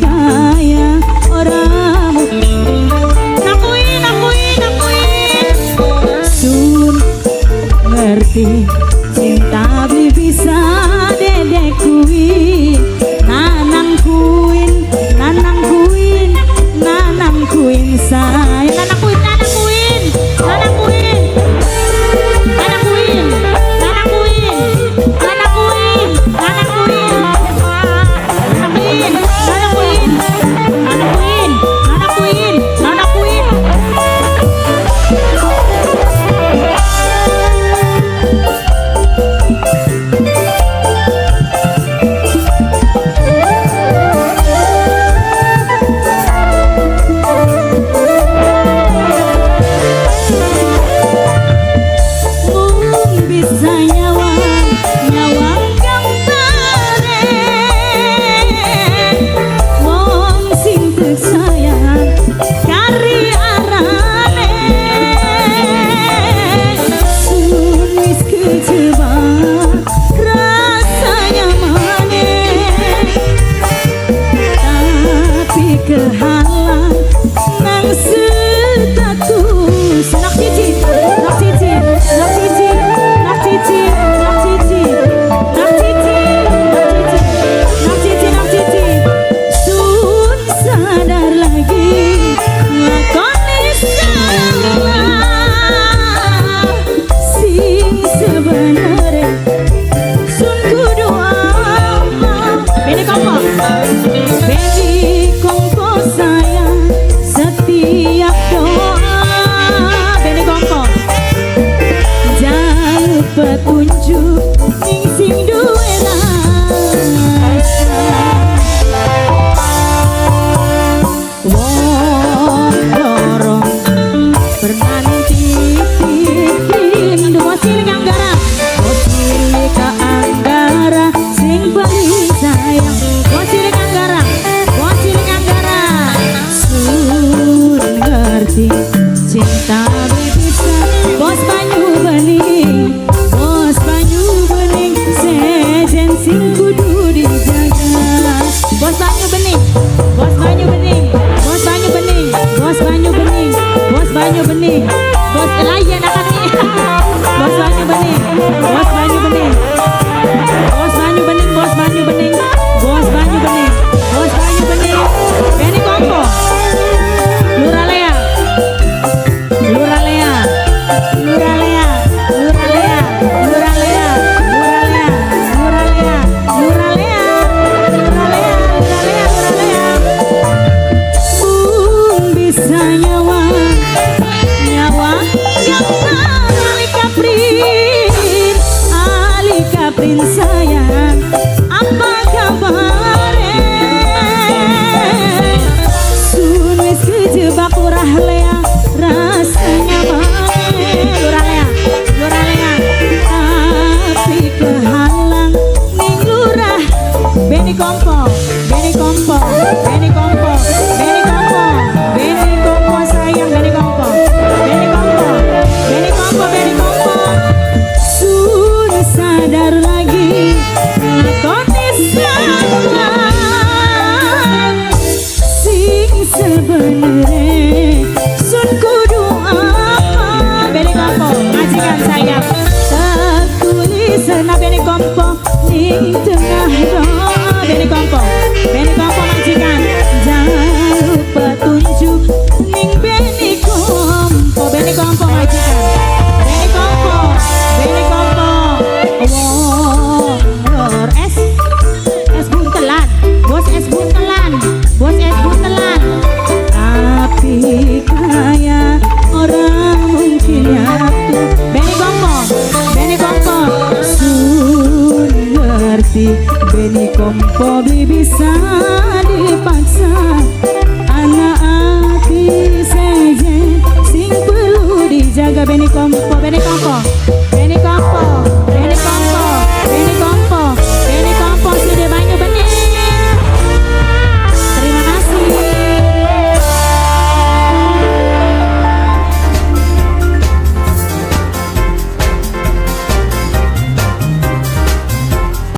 kaya ora nakuin nakuin nakuin. Sun ngerti cinta beli bisa dedek kuwi nanang kuin nanang kuin nanang kuin sayang nanang kuin nanang kuin nanang kuin nanang kuin nanang kuin nanang kuin nanang kuin nanang kuin nanang kuin nanang kuin nanang kuin nanang kuin. Mung bisa nyawang nyawang gambare wong sing tek sayang kari arane sun wis kejebak rasanya mane tapi kehalang nang status nak cici nak cici nak cici nak cici nak cici nak cici nak cici nak cici sun sadar lagi nglakoni salah sing sebenere sun kudu apa. Beni Kompo, Beni Kompo sayang setiap doa Beni Kompo jaluk petunjuk ning sing duwe rasa. Wong loro pernah titip rindu. Bos cilik Anggara, bos cilik Anggara sing paling sayang. Bos cilik Anggara, bos cilik Anggara. Sun ngerti cinta bisa bos banyu bening, bos banyu bening sejen sing kudu dijaga. Bos banyu bening, bos banyu bening, bos banyu bening, bos banyu bening, bos banyu bening, bos layan akan nih. Bos banyu bening, bos banyu bening, bos banyu bening, bos banyu bening, bos banyu bening, bos banyu bening. Beni Kompo, Luralea, Luralea, Luralea, Luralea, Luralea, Luralea, Luralea, Luralea, Luralea, Luralea, Luralea. Bung bisa nyawa, nyawa gambar Ali Kaprin, Ali Kaprin sayang, apa kabar? Sun wis kejebak lurah lea rasanya mane lurah lea lurah lea tapi kehalang ning lurah. Beni Kompo, Beni Kompo, Beni Kompo, Beni Kompo, Beni Kompo sayang Beni Kompo, Beni Kompo, Beni Kompo, Beni Kompo. Sun sadar lagi nglakoni salah sing sebenere sun kudu apa. Beni Kompo majikan sayang tak tulis na Beni Kompo ning tengah doa. Beni Kompo, Beni Kompo majikan jaluk petunjuk ning Beni Kompo, Beni Kompo majikan Beni Kompo, Beni Kompo. Wong lor es es buntelan, bos es buntelan, bos es buntelan. Tapi kaya orang mungkin nyatu. Beni Kompo, Beni Kompo. Sun ngerti Beni Kompo beli bisa dipaksa anak ati sejen sing perlu dijaga. Beni Kompo, Beni Kompo, Beni Kompo, Beni Kompo, Beni Kompo.